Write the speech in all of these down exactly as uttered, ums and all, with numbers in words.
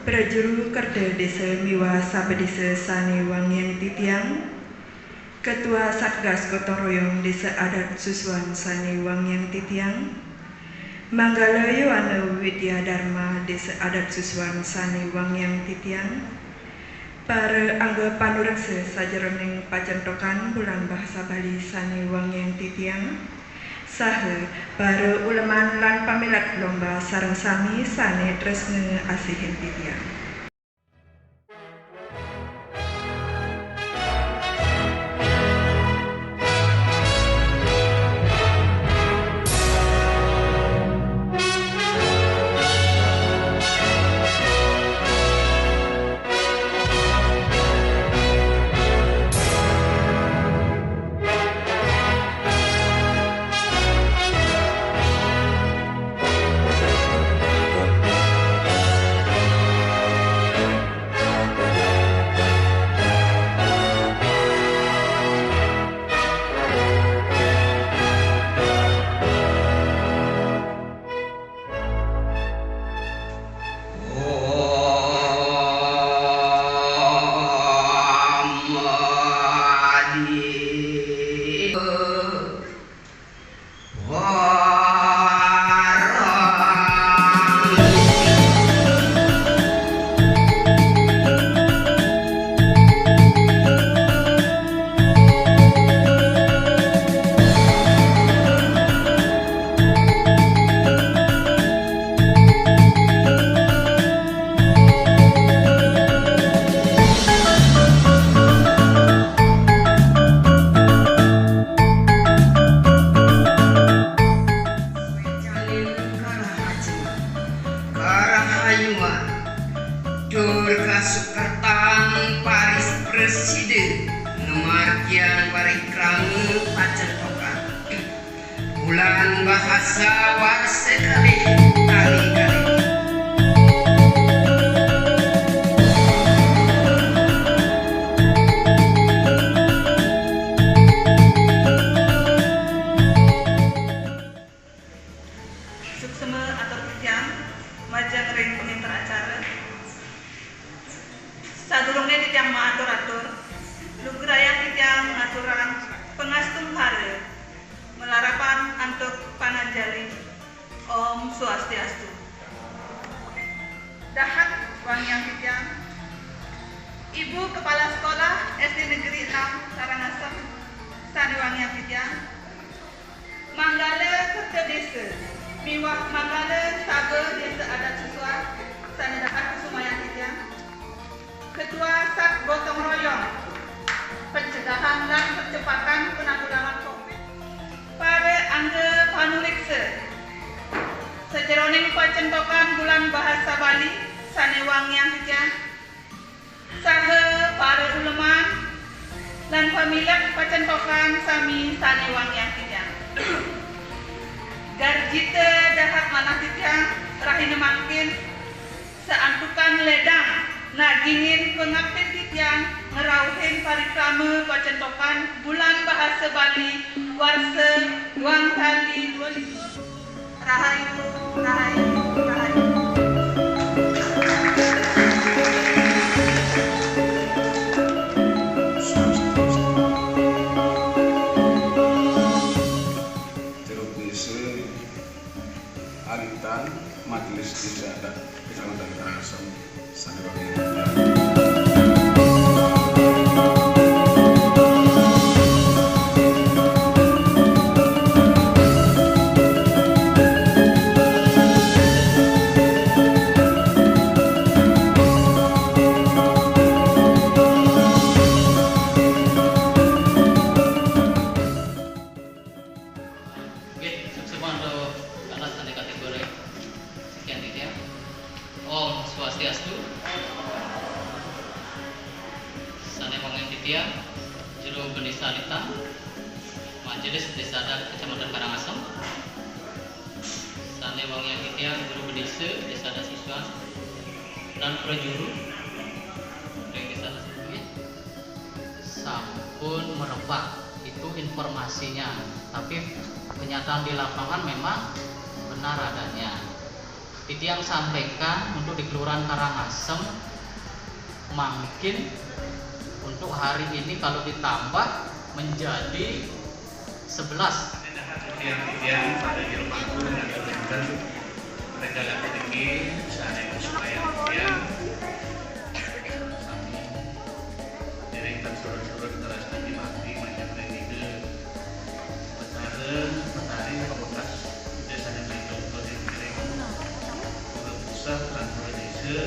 Prajuru Kerta Desa miwah sabedisa sane wangiang titiang, Ketua Satgas Gotong Royong Desa Adat Susuan sane wangiang titiang, Manggala Yowana Widya Dharma Desa Adat Susuan sane wangiang titiang, para angga panureksa sajeroning pacentokan Bulan Bahasa Bali sane wangiang titiang, saha para uleman lan pamilet lomba sareng sami sane tresna asihin titiang. Jalin karahayuan, karahayuan, tur kasukertan paris presida ngamargiang parikrama pacentokan Bulan Bahasa warsa kalih tali kalih. Suksma atur titiang majeng ring panginter acara. Sadurunge titiang maatur-atur, lugrayang titiang ngaturang pangastumbhara malarapan antuk panganjali. Om Swastiastu. Dahat wangiang titiang, Ibu Kepala Sekolah S D Negeri enam Karangasem sane wangiang titiang, Manggala Kerta Desa miwah Manggala Saba Desa Adat Susuan sane dahat kusumayang titiang, Ketua Sat Gotong Royong Pencegahan lan Percepatan Penanggulangan covid, para angga panureksa sajeroning pacentokan Bulan Bahasa Bali sane wangiang titiang, saha para uleman lan pamilet pacentokan sami sane wangiang titiang. Garjita dahat manah titiang rahina mangkin, saantukan ledang nagingin pangaptin titiang ngrauhin parikrama pacentokan Bulan Bahasa Bali warsa dua tali dua likur. Rahayu, rahayu, rahayu. Jeruk nisa, alitan, majelis desa adat Kecamatan Karangasem. Nggih, suksma antuk kathah sane kategori. Sekian titiang. Om Swastiastu. Sane wangiang titiang, Jero Bendesa Alitan, Majelis Desa Adat Kecamatan Karangasem. Wong yang titiang guru bedese, desa ada siswa, dan prajuru, dari desa ada siswa, sampun merebak. Itu informasinya, tapi kenyataan di lapangan memang benar adanya. Titiang sampaikan untuk di Kelurahan Karangasem, mungkin untuk hari ini kalau ditambah menjadi sebelas. Yang yang pada ilmu dan kemudian mereka lakukan ini seandainya supaya kemudian kami diri dan surut-surut terasa dimati macam itu. Petara, petari, pamungkas, biasanya minum, kering-kering, pusat, tanpa desa.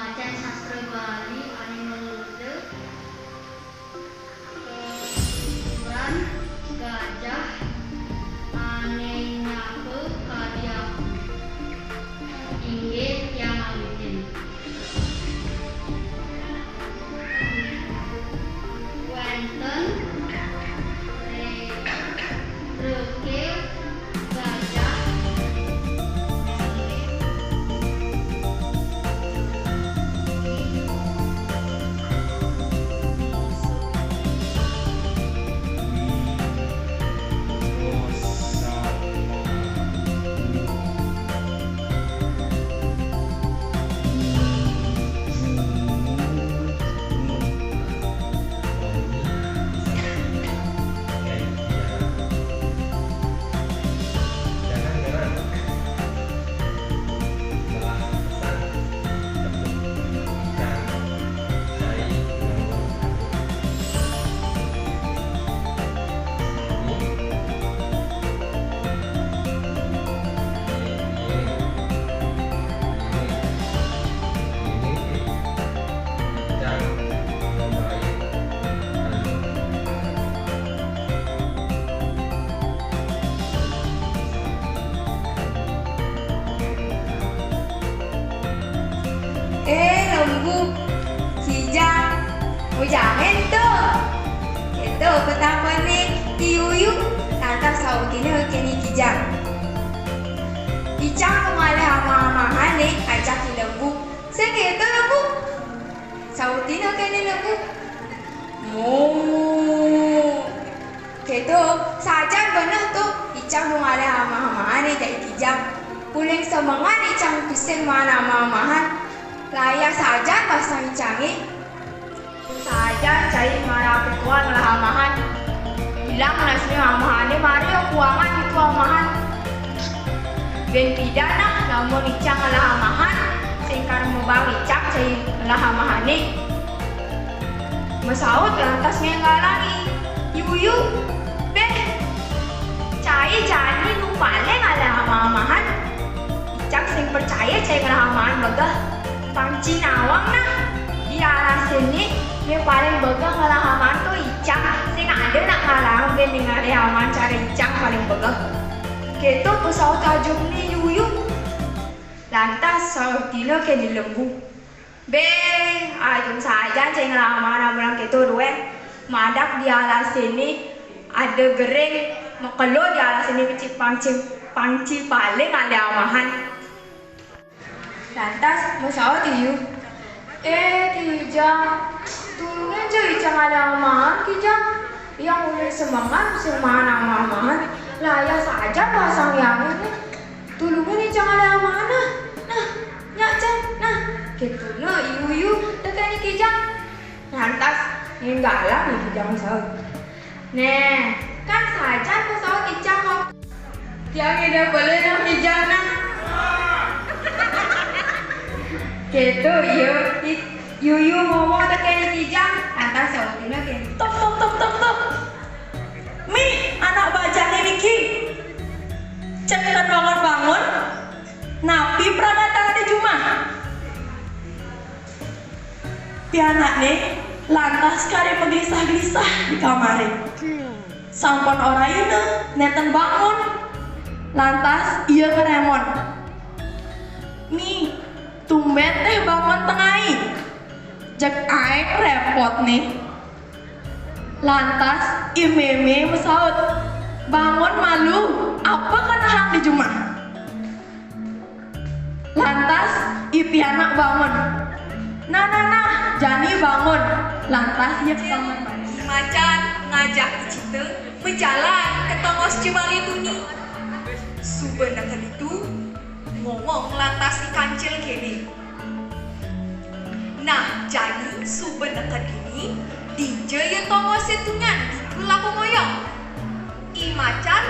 Macan sastra Bali ané ngelode, eh, tuturan gajah ané nyapa kadi aku. Inggih tiang awitin. Wénten re-, reke gajah. Eh, Lembu, Kijang, mujangin to. Ento petakoné Ki Yuyu, lantas sautina keni Kijang. Icang ngalih amah-amahané ajak Ki Lembu. Sing kéto, Lembu? Sautina keni Lembu. Mu. Kéto, sajan beneh to, icang ngalih amah-amahané jani Kijang. Uling semengan icang tusing maan amah-amahan. Layah sajan basang icangé. Sajan cai marep kuat ngelah amahan. Ilang nasibé amahané mari kuangan ditu amahan. Bén pidan nah, lamun icang ngelah amahan, sing kar mebang icang cai ngelah amahané. Masaut lantas ngenggalang I Yuyu. Béh, cai jani nu paling ngelah amah-amahan. Icang sing percaya cai ngelah amahan begeh. Pang ci nawang nah. Di alas ené, nu paling begeh ngelah amahan to icang. Sing ada nak ngelah, bén ngelah amahan cara icang paling begeh. Kéto pasaut ajumné I Yuyu. Lantas sautina keni Lembu. Béh, ajum sajan cai ngelah amahan amulang kéto duén. Madak di alas ené ada gering, makelo di alas ené pang ci, pang ci paling ngelah amahan. Lantas masaut I Yuyu. Eh, Kijang, tulungin ja icang ngelah amahan, Kijang. Yang uling semengan sing maan amah-amahan, layah sajan basang icangé. Tulungin icang ngelah amahan nah. Nah, nyak cén, nah. Kétona I Yuyu tekén I Kijang. Lantas ngenggalang I Kijang masaut. Nah, kan sajan pasaut icang. Tiang idup beli nah Kijang nah. Kéto iya, I Yuyu ngomong tekén I Kijang. Lantas sautina kén. Tuk, tuk, tuk, tuk, tuk. Mih, anak bajangé niki. Cén ten bangun-bangun. Napi pranatané jumah? Pianakné lantas kari magelisah-gelisah di kamaré. Sampun oraina nénten bangun. Lantas ia ngremon. "Mi, tumbén téh bangun tengai? Jeg aéng répot né." Lantas I Mémé masaut, "Bangun malu, apa kenehang di jumah?" Lantas I Pianak bangun. "Nah, nah, nah, jani bangun." Lantas ia ka kamar mandi. I Macan ngajak I Cita majalan ka tongos jebagé tunyi. Suba neked ditu, ngomong lantas I Kancil kéné. Nah, jani suba neked dini, dija ya tongosé tunyan, ditu laku ngoyong. I Macan,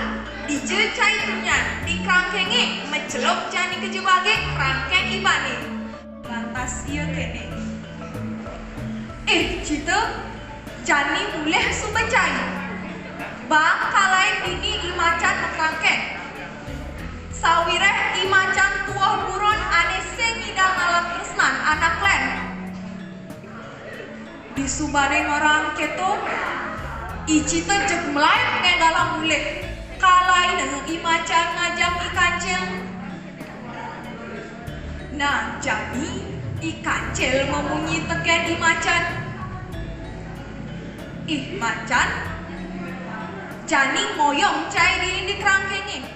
dija cai tunyan, di krangkengé, maceluk jani ka jebagé krangkeng ibané. Lantas ia kéné. "Eh, Cita, jani mulih suba cai. Bang kalain dini I Macan makrangkeng. Sawiréh I Macan tuah buron ané sing ngidang ngalap tresnan anak lén, Subané ngorahang kéto, I Cita jeg malaib ninggalang mulih. Kalaina I Macan ngajak I Kancil. Nah, jani I Kancil mamunyi tekén I Macan. Ih, Macan, jani ngoyong cai di indik rangkéngé.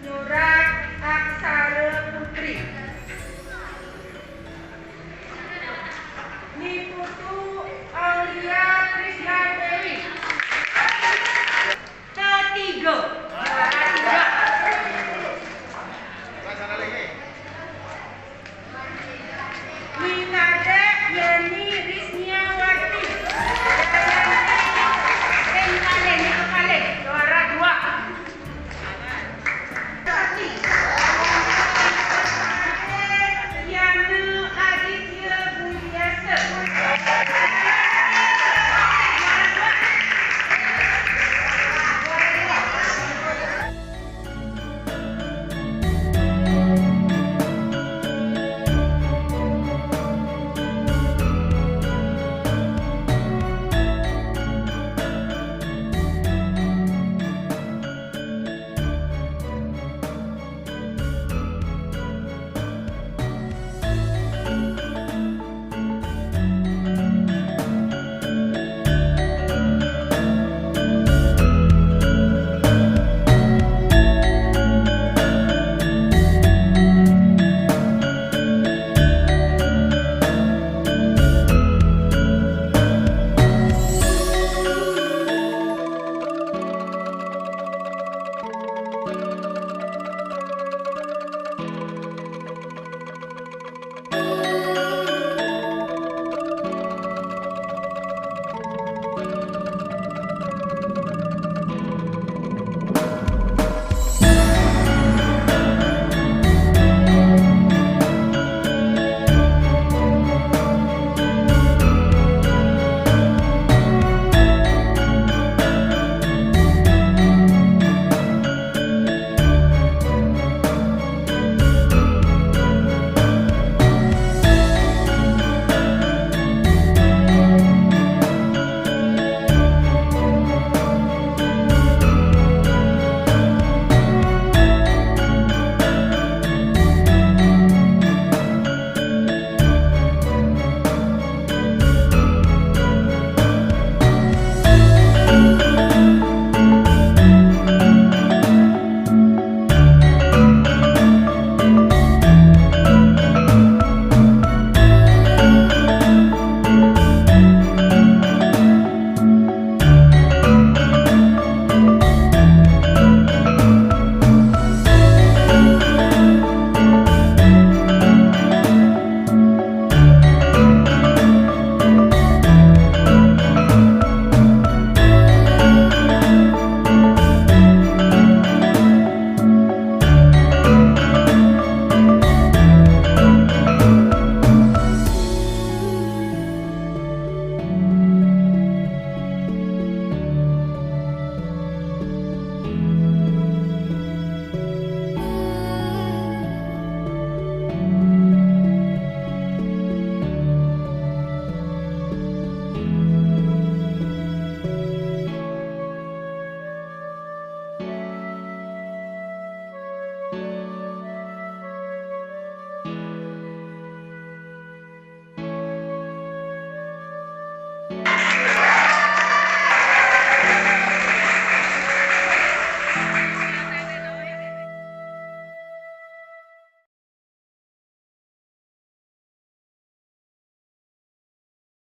Nyurat aksara